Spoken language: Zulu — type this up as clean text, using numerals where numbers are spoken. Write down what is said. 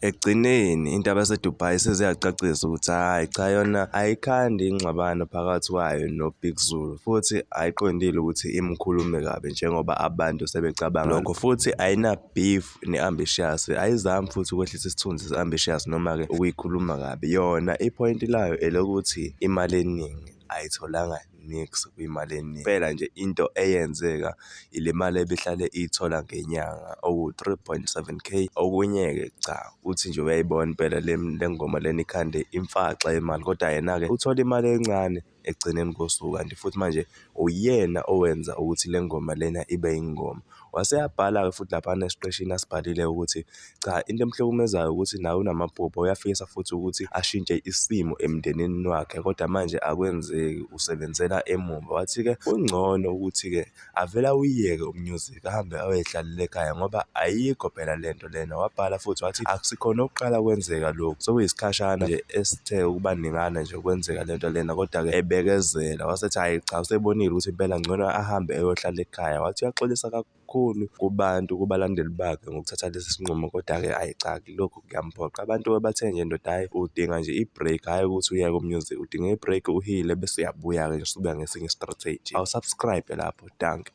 Ekugcineni indaba yaseDubai seziyacacisa ukuthi hhayi cha, yona ayikhandi ingxabano phakathi kwayo noBig Zulu, futhi ayiqondile ukuthi imkhulume kabi njengoba abantu sebecabanga lokho, futhi ayina-beef ne-Ambitious, ayizami futhi ukwehlisa isithunzi se-Ambitious noma-ke ukuyikhuluma kabi. Yona iphoyinti layo elokuthi imali eningi ayitholanga niks kwimali eningi. Impela nje into eyenzeka ile mali ebihlale iyithola ngenyanga oku-3.7K. Okunye-ke cha, uthi nje uyayibona impela le ngoma lena ikhande imfaxa yemali, kodwa yena-ke uthola imali encane ekugcineni kosuku, kanti futhi manje uyena owenza ukuthi le ngoma lena ibe ingoma. Wase eyabhala-ke futhi laphana esiqeshini asibhalile ukuthi cha, into emhlukumezayo ukuthi naye unamaphupho, uyafisa futhi ukuthi ashintshe isimo emndenini wakhe, kodwa manje akwenzeki, usebenzela emuva. Wathi-ke kungcono ukuthi-ke avele awuyeke u-music ahambe ayoyihlalela ekhaya ngoba ayikho phela le nto lena. Wabhala futhi wathi akusikhona okuqala kwenzeka lokhu, sekuyisikhashana nje esithe ukuba ningana nje kwenzeka le nto lena, kodwa-ke ebekezela. Wasethi hhayi cha, usebonile ukuthi impela ngcono ahambe eyohlala ekhaya. Wathi uyaxolisa kakhulu kubantu, kubalandeli bakhe ngokuthatha lesi sinqumo, kodwa-ke hhayi cha, lokhu kuyamphoqa. Abantu bathe nje ndoda hhayi udinga nje i-break, hhayi ukuthi uyeke u-music, udinga i-break uhile bese uyabuya-ke nje usubuya ngesinye i-strategy. Awu-subscribe lapho, dankie.